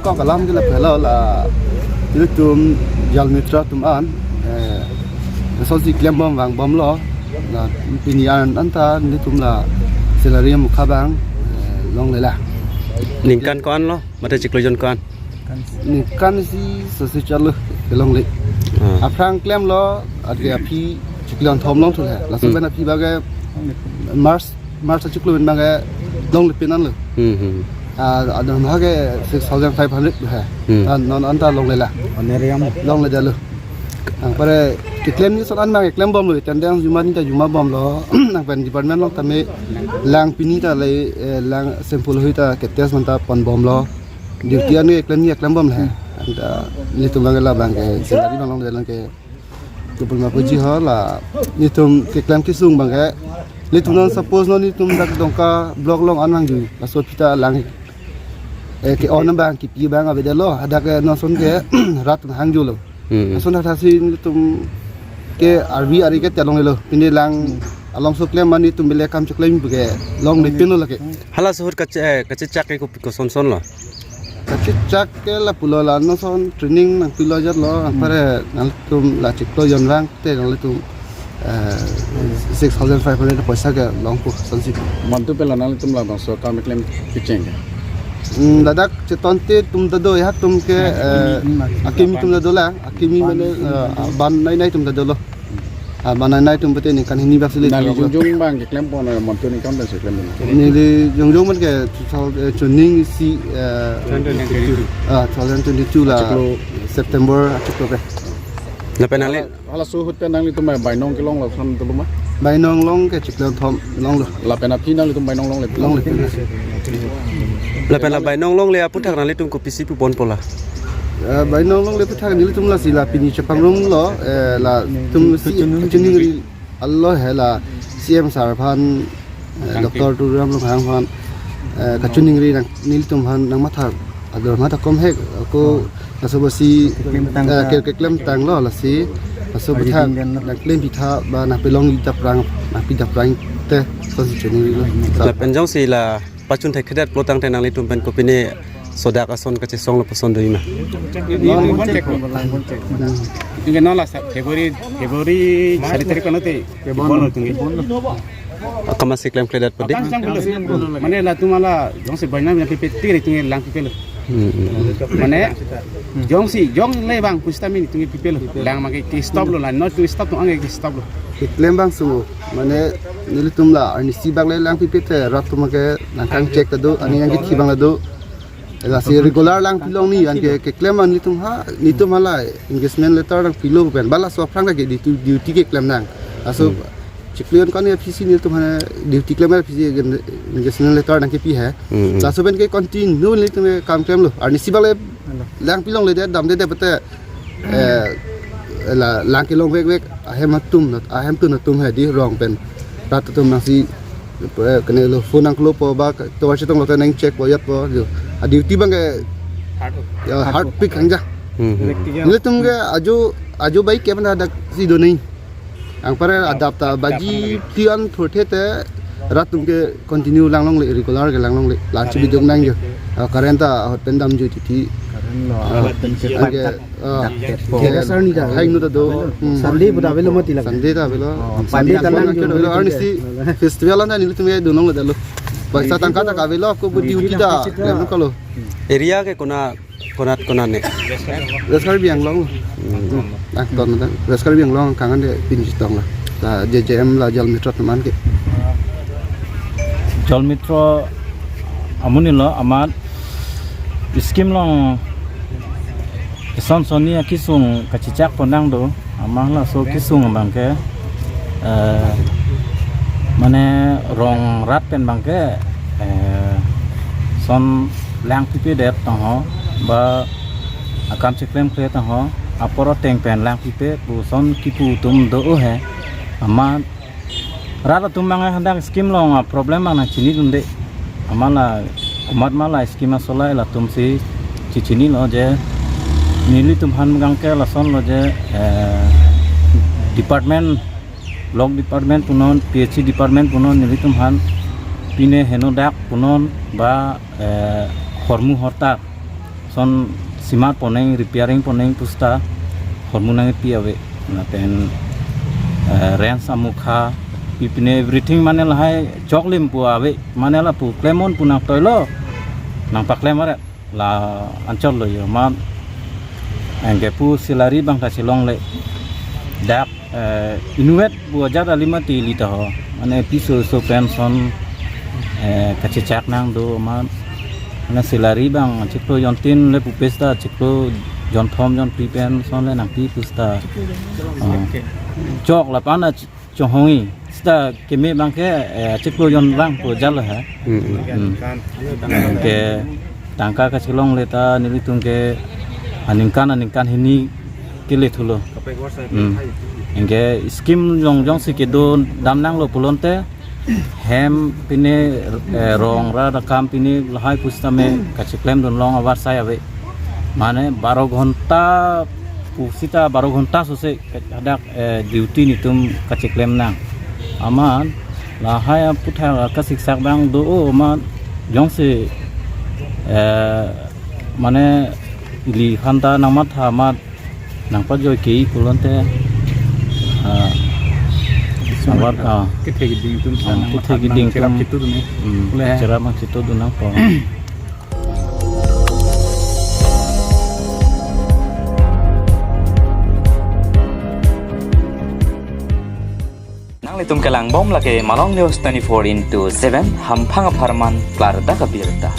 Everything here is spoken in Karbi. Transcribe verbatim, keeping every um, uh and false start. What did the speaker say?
Kong kalam ke lapu helo, la ilitum Jal Mitra atum an, eh, lasonsi klembom vangbomlo, la pini an anta ilitum la salary mukha abang, eh, longlelang. Ningkan ko-an lo, mate chiklo jon ko-an? Ningkan isi sesi chalo kelongle. Ah. Aphrang klemlo, ade aphi chiklo jon thom longthu le. Laso Hmm. pen aphi abang ke March, March achiklo pen abang ke longle pin anlo. Hmm, hmm. Ah, adon abang ke six thousand five hundred he. Hmm. Ah, non anta longlelang. Honorarium. Longledetlo. Anpar keklem ni ason an abang keklembomlo, attendance juma ni ta jumabomlo. Nang pen department along tame lang pini ta le, eh, lang sample hoi ta ke test man ta ponbomlo. Duty an keklem ni keklembom he. Anta ilitum abang ke labang ke salary abang longlelang ke tupul ma puji ho, la ilitum keklem kesung abang ke. Ilitum non suppose non ilitum dak Dongka block along an vangju, laso aphi ta lang, eh, ke-on abang kipi abang avedetlo, hadak ke non ason ke rat hangjulo. Hmm. Ason hadak si ilitum ke arvi ari ke telonglelo. Pini lang alongso klem mane ilitum bile kam cheklem ke longle pinlo lake. Halaso ahut kache, eh, kachechak ke ko, kosonson lo? Kachechak ke lapulo, la non ason training nangpilo ajatlo, Hmm. anpar nangtum la chiklo jon vang te nangtum, eh, six thousand five hundred poisa ke longpo sonsi. Montu pen la nangtum labangso kam keklem kecheng ke? Hmm, ladak chetonte atum ta do, ya atum ke, eh, akimi atum ta dolang, akimi mane, eh, banai nai atum ta dolo. Ah, banai nai atum pute ningkan hini bak sili. Nangli jongjong abang keklempon, eh, montu ningkan pen si klempon? Neli jongjong abang ke two thousand, eh, chuning isi, eh, twenty twenty-two. Ah, two thousand twenty-two la. Achiklo. September achiklo pen. Lapen nangli? Halaso ahut pen nanglitum, eh, bainong kelong lason dolo ma? Bainong long ke chiklo jon thom longlo. Lapen aphi nanglitum bainong longle? Longle. Lapen la bainong longle aputhak nanglitum kopisi puponpo la? Eh, bainong longle aputhak nelitum lasi la pini chepangrumlo, eh, latum si chuning ri alo he, la C M sir aphan, eh, Doctor Tuliram Ronghang aphan, eh, kachoningri nang nelitum aphan nangmatha, ador matha kom he, ako laso apotsi, eh, ke, keklemtanglo lasi, laso aputhak nangklem pitha ba nangpelongji aphrang, nangpi aphrang te, sonsi choningrilo. Lapen jongsi la pachun thekthedet pulo tangte nanglitum pen kopine sodak ason kachesonglo puson doji ma? Ingke non la sa February, February sari tarik pen te. Kebon lo tunggi. Akam si klemkledet padi. Akam sang bulu. Mane latum ala jongsi bainong pipe tiri tunggi lang pipelo. Hmm, hmm. Mane jongsi jongle abang pusitame tunggi pipelo. Lang make ke stop lo la, not to stop to ange ke stop lo. Keklem abang su, mane nelitum la arnisi abang le lang pipe te, rat atum ke nangkang check ta do, ani nangkethi abang ta do. Lasi regular lang pilong ni, anke keklem an nelitum ha, nelitum hala engagement letter nangpilo pen. Ba laso aphrang ke duty, duty keklem nang. Aso Hmm. chiklo jon ko-an aphi si nelitum ha duty klem aphi si engagement letter nangkepi he. Hmm, hmm. Laso pen ke continue nelitum ke kam klemlo. Arnisi abang le lang pilongledet, damdedet pute, eh, la lang kelong vekvek ahem atum, ahem atum atum he di rong pen. Rat atum nangsi, eh, kene lo phone nangklopo ba tovar chetonglo te nang check po ajatpo jo. A duty abang ke, ya, hard pik hangja. Hmm, hmm. Nelitum ke ajo, ajo bai ke mana dak si do nai. Anpar adap ta baji phli-an thurthe te rat atum ke continue lang longle, regular ke lang longle. Lunch bidung nang jo. Ah, current ta ahut pen damjo titi. Current lo, ah, ahut pen ke anke, ah, Dak tet po. Ke dasar ni dak. Hai nu ta do. Hmm. Sunday pu ta avelo mati lagi. Sunday ta avelo. Oh, Sunday Sunday ta ta lang lang jo ke lo. Arnisi festival an ta nelitum ke dunong lo ta lo. Paisa tangka ta avelo, ako budi uti ta. Duty ta. Lem ko lo. Area ke konat, konat, konat ne? West Karbi Anglong. Hmm. Ah, ton ta. West Karbi Anglong kangkan de pinji tong la. La J J M la Jal Mitra teman ke. Jal Mitra amonit lo amat scheme along ison sonni akesung kachechak pon nang do, amat laso kesung abang ke, eh, mane rong rat pen abang ke, eh, son lang pipedet tangho, ba akam cheklemkle tangho, apor ateng pen lang pipe pu son kipu atum do he, amat rat atum abang hadak scheme along problem abang nangchinidunde. Amat la, komat ma la scheme asolai latum si chechinilo je, nelitum aphan abang ke lason lo je, eh, department, block department punon, P H E department punon, nelitum aphan pine henodak punon ba, eh, hormu hortar. Son simar poneng, repairing poneng pusita hormu nangpi ave. Lapen eh, rent amukha, pi pine everything mane lahai choklim pu ave. Mane lapu klemnon pu nangtoilo, nangpaklem aret la anchot lo jo ma. Anke pu salary abang ta chelongle. Dak eh, inutvet pu ajat alim mati ili ta ho. Mane piso so pension eh, kachechak nang do ma. Mane salary abang chiklo jontin le pupes ta chiklo jonthom jonphli pension le nangpi pusita. Ah. Chok lapen a ch- chonghongji. Sita keme abangke eh, chiklo jon rang pu ajat lo ha. Hmm, hmm. Hmm. Ke tangka kachelongle ta nelitum ke aningkan aningkan hini kele thulo. Hmm. Anke scheme jong jongsi kedo dam nanglo pulote hem pine eh, rong ra rakam pine lahai pusitame kacheklem dun long avarsai ave. Mane baro ghonta pusita baro ghonta sose hadak eh, duty nelitum kacheklem nang. Amat lahai aputhak kasiksak abang do o amat jongsi eh, mane ili aphanta nangmatha amat nangpajoi ke pulote ah, amat ah, kethe keding atum ah, sana kethe keding cherap atum. Chitu dun eh. Hmm, ule. Cherap nang chitu dun nangpo. Nanglitum kelang bom lake Malong News twenty-four into seven, hamphang apharman klardak abirta.